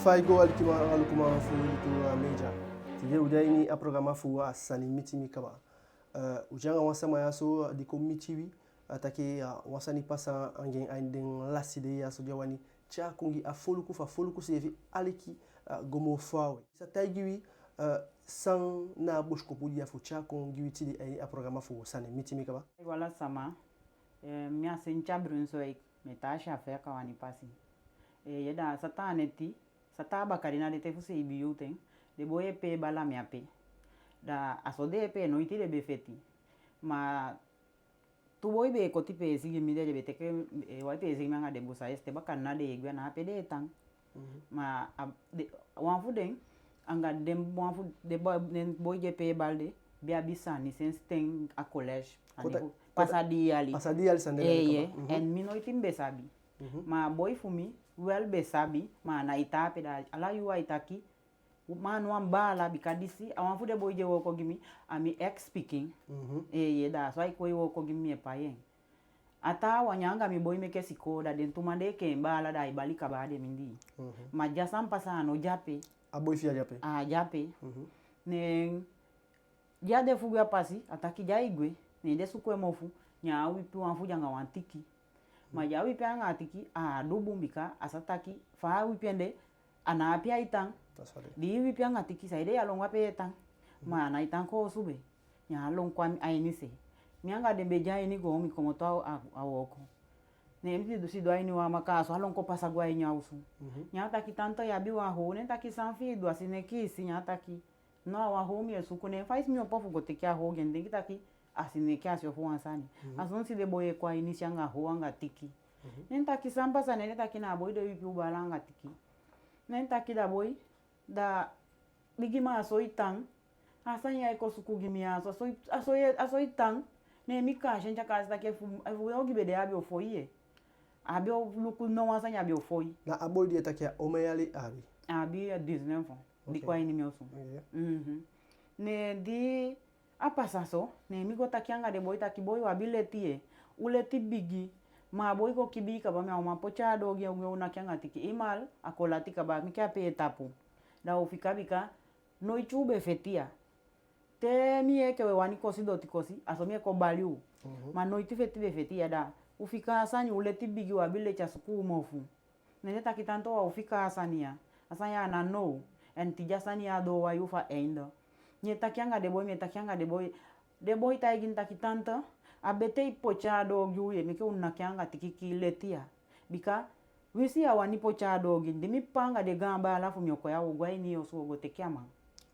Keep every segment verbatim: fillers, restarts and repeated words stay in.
Fa i go, alikiman anga lukuman fu Wi Lutu Media. Tide u de a ini a programa fu A Sani Miti Mi Kaba. Eh, u de anga wan sama ya so di kon miti wi, a taki, eh, wan sani pasa anga en a ini den lasi dei ya so di a wani tyai kon gi a foluku, fu a foluku seefi aliki, eh, go moo fawe. I sa taigi wi, eh, san na a bosikopu di i abi fu tyai kon gi wi tide a ini a programa fu Sani Miti Mi Kaba? Wala sama, eh, mi a Cynthia Brunswijk, mi e tan a Sjavel Kawani pasi. Eh, ye, da a sa tan a neti, sa tan a bakadina de te fu seibi yuu ten, den boi e pee bal a mi ape. Da a so den e pee, noiti den be feti. Ma tu boi be e koti peesi gi mi de, den be teke, eh, wai peesi gi mi anga den busa, esi te bakadina den e gwe, a ná ape den e tan. Mhm. Ma a, den, wan fu den, anga den, wan fu den bo-, den boi di e pee bal de, be abi sani sensi ten a collège. Kota, kota, pasa dii yali. Pasa dii yali sani de. Eeye, kaba. Mhm. En mi noiti mi be sabi. Mhm. Ma a boi fu mi wel be sabi, ma a nái tan ape. Da ala yuu ai taki, ma a ná wan baala, bika disi, a wan fu den boi di e wooko gi mi, a mi ex pikin. Mhm. Eeye, da a so ai kon e wooko gi mi, mi e pai en. A taawan, ne anga mi boi meke sikoo, da den tu man de enke en baala, da ai bali kaba a den mindii. Mhm. Ma di a sani pasa, a ná de ape. A boi fi i á de ape? A á de ape. Mhm. Ne di a de fu gwe a pasi, a taki di ai gwe, ne den suku en mofu, ne a wipi wan fu den anga wan tiki. Ma di a wipi en anga a tiki, a á du bun, bika a sa taki fa a wipi en de, a ná ape ai tan. Di i wipi en anga tiki, saide ya lon gwe ape ye tan? Ma a nái tan koosube. Ne a lon kon a ini se. Mi anga den be de a ini goon, mi komoto a, a, a wooko. Ne mi sidon, sidon a ini wan maka, a so a lon kon pasa gwe a ini a osu. Mhm. Ne a taki: "Tanta, i abi wan how?" Ne mi taki: "San fi i du, a sineki i si?" Ne a taki: "No, a wan how mi e suku." Ne fa i si mi opo fu go teke a how gi en, mi denki taki a sineki, a si ofu wan sani. Mhm. A so mi si den boi e kon a ini se anga how anga tiki. Mhm. Ne mi taki: "San pasa?" Ne den taki: "Na a boi de wipi u baala anga tiki." Ne mi taki: "Da boi, da bigiman, a so i tan? A sani ya i kon suku gi mi ya, a so, a so i, a so i tan?" Ne mi kaasi en tyaka, a si taki efu, efu ogii be de, a be o fon i. A be o luku no wan sani, a be o fon i. Na a boi di i e taki ya, omen yali a abi? A abi dix-neuf ans. Di kon a ini mi osu. Oke. Mhm. Ne di a pasa so, ne mi go taki anga den boi taki: "Boi, u abi leti ye. U leti bigi. Ma a boi go kibii kaba, mi á o man poti a doo gi en, u naki anga tiki. Imal, a kon lati kaba, meke a pee tapu. Da u fika, bika noiti u be feti ya. Te mi yee enke we wani kosi doti kosi, a so mi e kon bali u. Mhm. Ma noiti feti be feti ya, da u fika a sani, u leti bigi, u abi leti, a suku u mofu." Ne den taki: "Tanta, u á o fika a sani ya. A sani ya a ná now. En tide a sani ya doo wan yuu fu a einde." Mi e taki anga den boi, mi e taki anga den boi. Den boi taigi mi taki: "Tanta, a betee i poti a doo gi u ye, meke u naki en anga tiki kii leti ya. Bika winsi i á wani poti a doo gi mi, di mi papa anga den gaan baala fu mi o kon ya, u o go a ini i osu, u o go teke a man."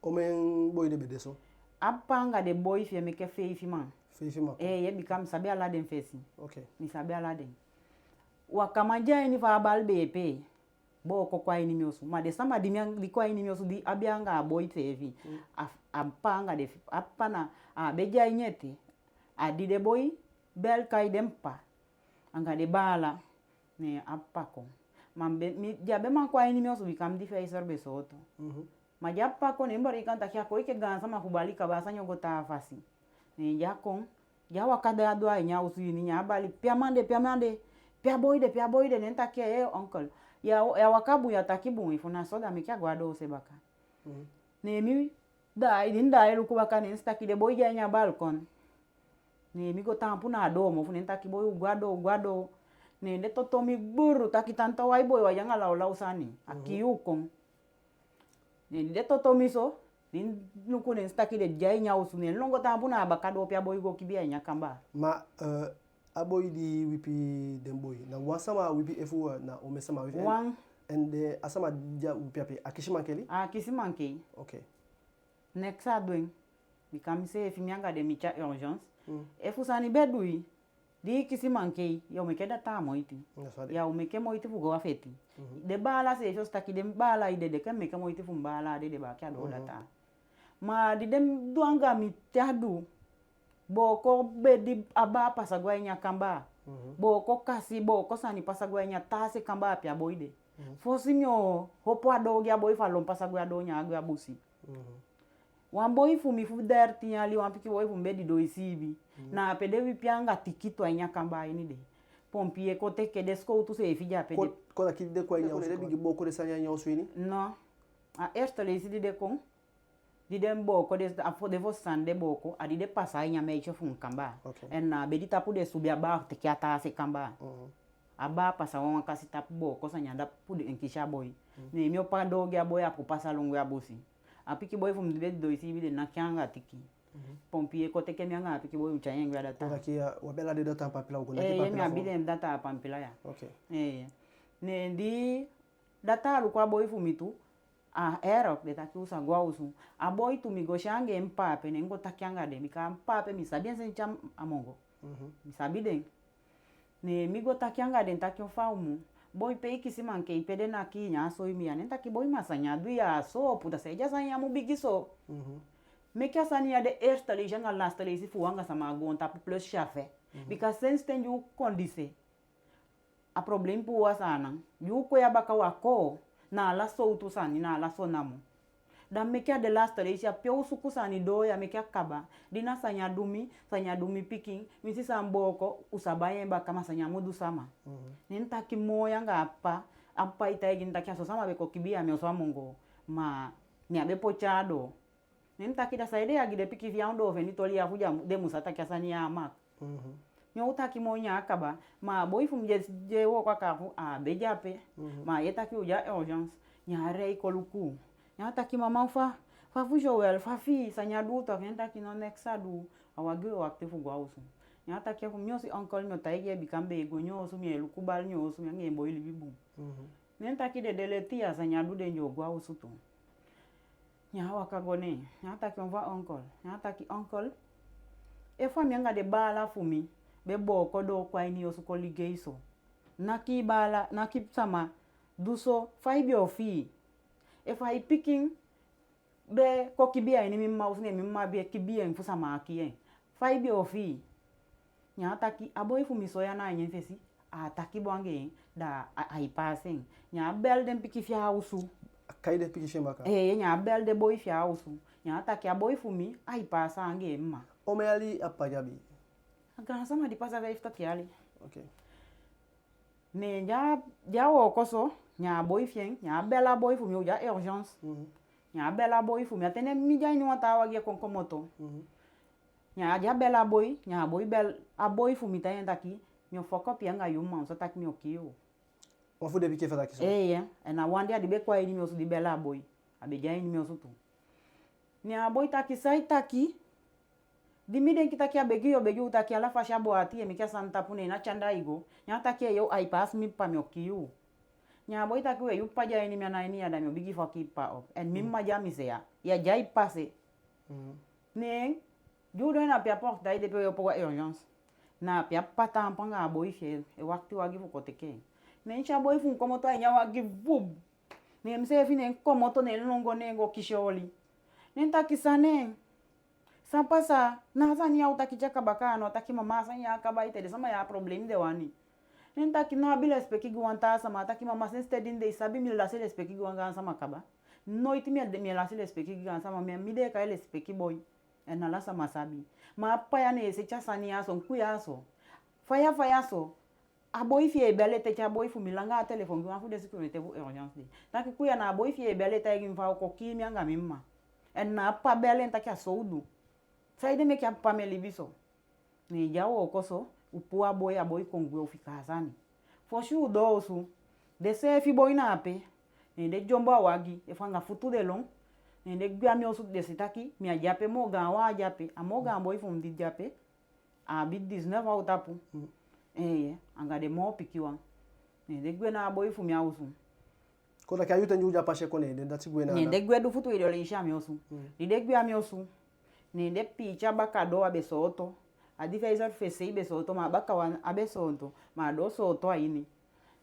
Omen boi den be de so? A papa anga den boi fi en meke feifi man. Feifi man kon. Eeye, bika mi sabi ala den fesi. Oke. Mi sabi ala den. Wakaman de a ini fa a bal be e pee, booko kon a ini mi osu. Ma den sama di mi an-, di kon a ini mi osu, di abi anga a boi seefi. Mm. A, a papa anga den, a papa na, a be de a ini ete. A di den boi bel kai den papa anga den baala, ne a papa kon. Ma mi be, mi, den á be man kon a ini mi osu, bika mi di feiser be sooto. Mhm. Ma di a papa kon, ne mi bali kan taki a kon enke gaansama fu bali kaba, a sani o go taa fasi. Ne di a kon, di a waka de a doo a ini a osu ini, ne a bali: "Pe a man de, pe a man de, pe a boi de, pe a boi de?" Ne mi taki: "Ee, onkel, ya, ya waka bun, ya taki bun, efu na so da meke a go a doose baka." Mhm. Ne mi daai, di mi daai luku baka, ne mi si taki den boi de a ini a balkon. Ne mi go taampu na a doo mofu, ne mi taki: "Boi, u go a doo, u go a doo." Ne den toto mi gburu taki: "Tanta, wai boi, u á de anga lawlaw sani. A kii u kon." Ne di den toto mi so, di mi luku, ne mi si taki den de a ini a osu, ne mi lon go taampu na a baka doo pe a boi go kibii a ini a kambaa. Ma, eh, a boi di wipi den boi, na wan sama a wipi efu, eh, na omen sama a wipi en? Wan. En den, a sama di a wipi ape, a kisi mankeli? A kisi mankeli. Oke. Neks a du en. Bika mi seefi, mi anga den miti a urgence. Mm. Efu sani be du i, di i kisi mankeli, ya o meke dataa moiti. Ya o meke moiti fu go a feti. Mhm. Den baala seefi o si taki den baala e dede, ke mi meke moiti fu mi baala á dede baka a doo dataa. Ma di den du anga mi te a du, booko bedi a baa pasa go a ini a kambaa. Mhm. Booko kasi, booko sani pasa go a ini a taa se kambaa pe a boi de. Mhm. Fosi mi o opo a doo gi a boi fu a lon pasa go a doo, ne a gwe a busi. Mhm. Wan boi fu mi fu dertien yali, wan pikin boi fu mi, be didon e siibi. Mhm. Na ape den wipi en anga tiki tu a ini a kambaa ini de. Pompier kon teke, den sikowtu seefi de ape. Kon, den kon taki den kon a ini a osu, den bigin booko den sani a ini a osu ini? No. A eerste leisi di den kon, di den booko den, a fo, den fosi sani den booko, a di den pasa a ini a meisje fu mi kambaa. Ok. En na a bedi tapu den subi, a baa teke a taa se kambaa. Mhm. A baa pasa wan, wan kasi tapu, booko sani a dapu, den kisi a boi. Mhm. Ne mi opo a doo gi a boi, a puu pasa lon gwe a busi. A pikin boi fu mi di be didon e siibi, den naki en anga tiki. Mhm. Pompier kon teke mi anga a pikin boi, u tyai en gwe a dataa. Kon taki, eh, u á be ala den dataa a Pampila, u go naki... Eh, Pampila, mi abi den dataa a Pampila ya. Ok. Eh. Ne di dataa luku a boi fu mi tu, a erreur, den taki u sa go a osu. A boi tu, mi go si en anga en ppa ape, ne mi go taki anga den, bika a ppa ape mi sabi en sensi a mongo. Mhm. Mi sabi den. Ne mi go taki anga den taki: "O fa u mu?" Boi, pe i kisi mankei, pe den naki i? Ne a soi mi ya. Ne mi taki: "Boi, ma sani ya du ya so, puta, saide a sani ya mu bigi so?" Mhm. Meke a sani ya de eerste leisi anga laatste leisi fu u anga sama a goontapu plus chauffeur. Mhm. Bika sensi ten di u kon dise, a problème puu u a Saanan. Di u kon ya baka, u á koo, na ala sowtu sani, na ala so namo. Da meke a de laatste leisi, a pe u suku sani doo ya, meke a kaba. Di na sani a du mi, sani a du mi pikin, mi sisa mi booko, u sa bai en baka, ma sani á mu du sama. Mhm. Ne mi taki moo anga a ppa, a ppa e taigi mi taki a so sama be kon kibii a mi osu a mongo, ma mi á be poti en a doo. Ne mi taki: "Da saide yu á gi den pikin fi yu a ondoo feni toli ya fu den á mu sa taki a sani ya á mag?" Mhm. Ne u taki moo, ne a kaba. Ma a boi fu mi di e, di e wooko a kaafu, a á be de ape. Mhm. Ma a yee taki u de a urgence. Ne a lei kon luku. Ne a taki: "Mama, fa, fa fu Joël, fa fi i, sani á du u toch?" Ne mi taki: "No, neks á du u. A wagi u e wakiti fu go a osu." Ne a taki: "Efu mi o si onkel, mi o taigi en, bika mi be e go a en osu, mi e luku bal a en osu, mi anga en boi libi bun." Mhm. Ne mi taki: "Den de leti ya, sani á du den, den o go a osu tu." Ne a waka go ne en. Ne a taki: "On fa onkel?" Ne a taki: "Onkel, efu a mi anga den baala fu mi be booko doo kon a ini i osu kon ligei so, naki i baala, naki sama, du so, fa i be o fii? Efu a i pikin be kon kibii a ini mi mma osu, ne mi mma be kibii en fu sama á kii en, fa i be o fii?" Ne a taki: "A boi fu mi so ya na a ini en fesi, a á taki bun anga en, da a, ai paasi en." Ne a bel den pikin fi en a osu. A kai den pikin fi en baka? Ee, ne a bel den boi fi en a osu. Ne a taki: "A boi fu mi, ai paasi anga en mma." Omen yali a ppa abi? A gaansama di pasa feiftenti yali. Ok. Ne di a, di a wooko so, ne a boi fi en, ne a bel a boi fu mi, u de a urgence. Mhm. Ne a bel a boi fu mi, a ten de mi de a ini wan taa wagi e kon komoto. Mhm. Ne a, di a bel a boi, ne a boi bel a boi fu mi, taigi en taki: "Mi o fokop yu anga yu mma, so taki mi o kii yu." Wan fu den pikin fi en taki so? Eeye, en a wan di a di be kon a ini mi osu di bel a boi, a be de a ini mi osu tu. Ne a boi taki: "San i taki?" Di mi denki taki a begi yu o begi u, taki ala fasi a boo ati e meke a sani tapu, ne na tyandaa i go. Ne a taki: "Eeye, ai paasi mi ppa, mi o kii yu." Ne a boi taki: "We, yu ppa de a ini mi, a ná a ini ya, da mi o bigin faki i ppa op. En mi mma de a mi se ya, ya de ai pase." Mhm. Ne di u doo, na ape a portail de pe u e opo go a urgence. Na ape a ppa taampu anga a boi fi en e wakiti wagi fu kon teke en. Ne mi si a boi fu mi komoto a ini a wagi, vub. Ne miseefi ne mi komoto, ne mi lon go, ne mi go kisi oli. Ne mi taki: "San neen? San pasa? Na a sani ya u taki te a kaba kaa no?" A taki: "Mama, a sani ya á kaba ete, den sama ya a problème den wani." Ne mi taki: "No abi lesipeki gi wan taa sama." A taki: "Mama, sensi ten di mi de, i sabi mi lasi lesipeki gi wan gaansama kaba. Noiti mi e, mi e lasi lesipeki gi gaansama, mi, mi den e kai lesipeki boi. En ala sama sabi." Ma a ppa ya ne e seti a sani ya so, mi kuya so. Faya faya so. A boi fi en e bel ete, te a boi fu mi langa a telefon gi wan fu den sécurité fu urgence de. Taki: "Kuya, na a boi fi en e bel e taigi mi fa a o kon kii mi anga mi mma. En na a ppa bel en taki a so u du. Saide meke a ppa mu e libi so?" Ne di a wooko so, u puu a boi, a boi kon gwe, u fika a sani. Fosi u doo osu, den seefi boi na ape, ne den dyombo a wagi, efu anga futu den lon, ne den gwe a mi osu, den si taki mi á de ape moo, gaanwan á de ape, a moo gaan boi fu mi di de ape, a abi dix-neuf a u tapu. Mm. Eeye, anga den moo pikin wan. Ne den gwe na a boi fu mi a osu. Kon taki a yuu ten di u de a pasi e kon, ne den dati gwe na... Ne den gwe du futu e doleisi a mi osu. Mm. Di den gwe a mi osu, ne den piiti a baka doo, a be sooto. A di feifi sowtu fesi sei be sooto, ma a baka wan á be sooto, ma a doo sooto a ini.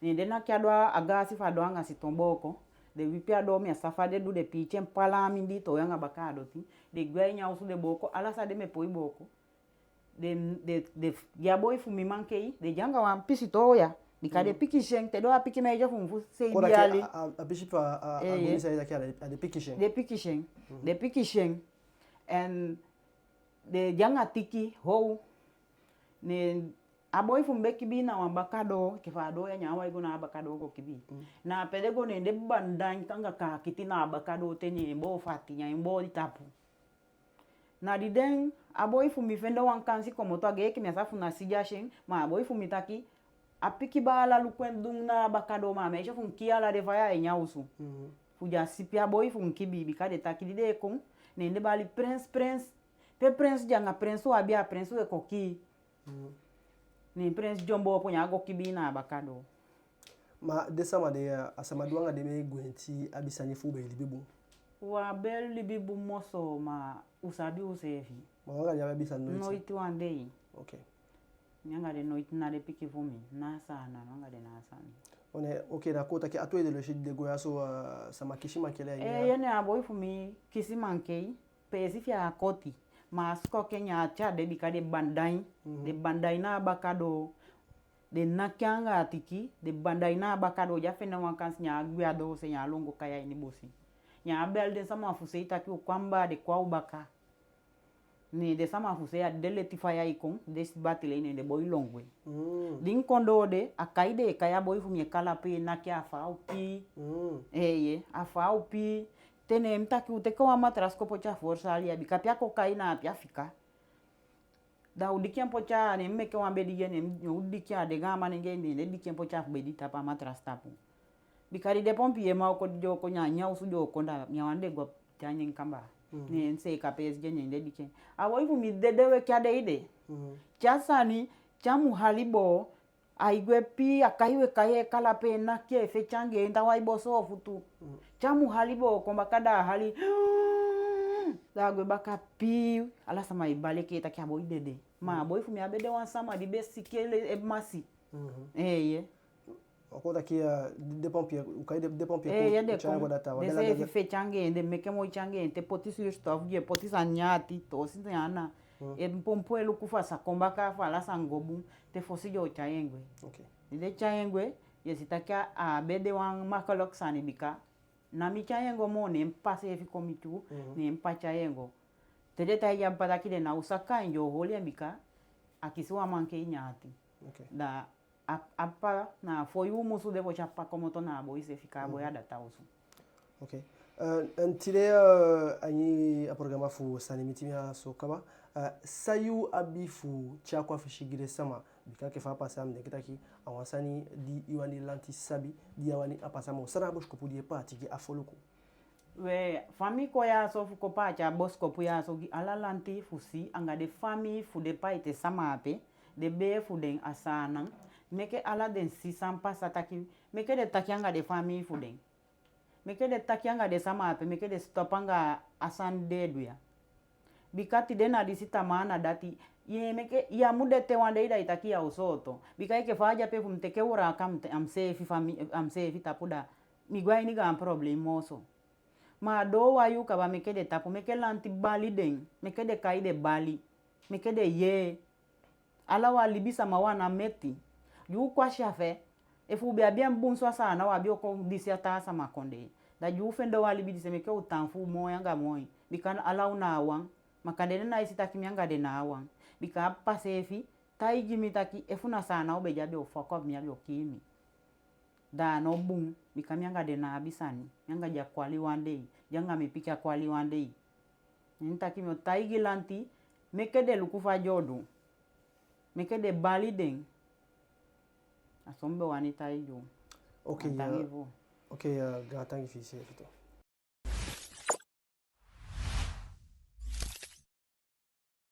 Ne den naki a doo, a gaasi fu a doo anga siton booko. Den wipi a doo, mi á sabi fa den du, den piiti en palamindi towe anga baka a doti. Den gwe a ini a osu, den booko ala san den be poi booko. Den, den, den gi a boi fu mi mankei, den de anga wan pisi toow ya. Bika den pikinsi en, te doo a pikin meisje fu mi fu seibin yali. Kon taki a, a, a pisi fu a, a, a... Eeye. Goni san i taki, a den, a den pikinsi en. Den pikinsi en. Mhm. Den pikinsi en. En den de anga tiki, how. Ne A boi fu mi be kibii na wan bakadoo, enke fa a doo ya, ne a wai go na a bakadoo go kibii. Mm. Na ape den go, ne den bandain anga kaakiti na a bakadoo te, ne en boo fati, ne en boo di tapu. Na di den, a boi fu mi fende wan kansi komoto, a gei enke mi á sa fu na si di a si en, ma a boi fu mi taki, a piki baala luku en dun na a bakadoo, ma a meisyo fu mi kii ala den faya a ini a osu. Mhm. Fu den á sipi a boi fu mi kibii, bika den taki di den e kon, ne den bali: Prins, prins. Pe prins de? Anga prins u abi, a prins u e kon kii. Mhm. Ne prins dyombo opo, ne a go kibii na a bakadoo. Ma den sama de, a sama di u anga den be gwenti abi sani, fu u be e libi bun? U á be e libi bun moo so, ma u sabi useefi. Ma u anga den á be abi sani noiti? Noiti wan dei. Ok. Mi anga den noiti, na den pikin fu mi, na a Saanan, mi anga den ná a sani. One, ok, na kon taki a tu ede leisi di den go ya so, a sama kisi mankeli a ini a... Eeye, ne a boi fu mi kisi mankeli. Peesi fi en á koti, ma a sikoki en, ne a tyai den, bika den bandain. Mhm. Den bandain na a bakadoo. Den naki en anga a tiki, den bandain na a bakadoo. Di a fende wan kansi, ne a gwe a doose, ne a lon go kai a ini busi. Ne a bel den sama fu se taki u kon a mi baka, den kon a u baka. Ne den sama fu se, a di den leti faya e kon, den si bati lei, ne den boi lon gwe. Mm. Di mi kon doo de, a kai den e kai a boi fu mi e kalapu, e naki en, a faaw pii. Mm. Eeye, a faaw pii. Te ne mi taki u teke wan matras kon poti a voorzaal ya, bika pe a kon kai na ape a fika. Da u diki en poti a, ne mi meke wan bedi gi en, ne mi, u diki en, a den gaan manengee, ne den diki en poti a bedi tapu, a matras tapu. Bika di den pompier man o kon, di den o kon, ne a ini a osu den o kon, da mi á wani den go te a ini en kamba. Mhm. Ne mi seeka peesi gi en, ne den diki en. A boi fu mi dede weki a dei de. Mhm. Te a sani, te a mu hali boo, ai gwe pii, a kai u e kai en, e kalapu en, e naki en, e feti anga en, taawan e boso futu. Mm. Te a mu hali boo, kon baka, da a hali. Da a gwe baka pii, ala sama e bali enke taki a boi dede. Ma a boi fu mi á be de wan sama di be siki e masi. Mhm. Eeye. A kon taki, eh, den pompier, u kai den, den pompier kon, eeye, den tyai en kon, go da taawan. Den seefi feti anga en, den meke moiti anga en, te poti zuurstof gi en, poti sani a ati, toosi sani ana. Mm. E pompu e luku fa a sa kon baka, fa ala sani go bun, te fosi den o tyai en gwe. Ok. Di den tyai en gwe, i e si taki a á be de wan makkelijk sani, bika na mi tyai en go moo, ne mi pa seefi kon miti u, mhm, ne mi pa tyai en go. Te den taigi a pa taki den ná o saka en, den o holi en, bika a kisi wan mankeli na ati. Ok. Da a, a pa, na fo yuu musu de fosi a pa komoto na a boi se fika a boi, mhm, a data osu. Ok. Eh, en tide, eh, a ini a programa fu Sani miti mi a so kaba, eh, san yu abi fu tyai kon a fesi gi den sama, bika enke fa a pasa, mi denki taki a wan sani di i wani lanti sabi, di i á wani a pasa moo. San na a bosikopu di i e paati gi a foluku? We, fa mi kon ya so fu kon paati a bosikopu ya so gi ala lanti fu si, anga den famii fu den pa ete sama ape, den bee fu den a Saanan, meke ala den si san pasa, taki, meke den taki anga den famii fu den. Meke den taki anga den sama ape, meke den stop anga a sani den e du ya. Bika tide na disi, tamaa na dati. Ye, meke, ya mu de te wan dei da i taki ya o sooto. Bika enke fa a de ape, fu mi teke wraka, mi te, a mi seefi famii, a mi seefi tapu, da mi go a ini gaan problem moo so. Ma a doo wan yuu kaba, meke den tapu, meke lanti bali den, meke den kai den bali, meke den yee. Ala wan libisama wan na meti. Di u kon a se ape, efu u be abi en bun so a Saanan, u á be o kon disi a taa sama kondee. Da di u fende wan libi disi, meke u tan fu u moi anga moi. Bika ala u na wan. Ma kande den ná e si taki mi anga den na wan. Bika a pa seefi taigi mi taki, efu na Saanan u be de, a be o foko mi, a be o kii mi. Da a no bun, bika mi anga den ná abi sani. Mi anga den á kwali wan dei, den anga mi pikin á kwali wan dei. Ne mi taki mi o taigi lanti, meke den luku fa den o du. Meke den bali den. A so mi be wani taigi u. Ok, gaantangi, eh, fu. Ok, eh, gaantangi fi iseefi tu.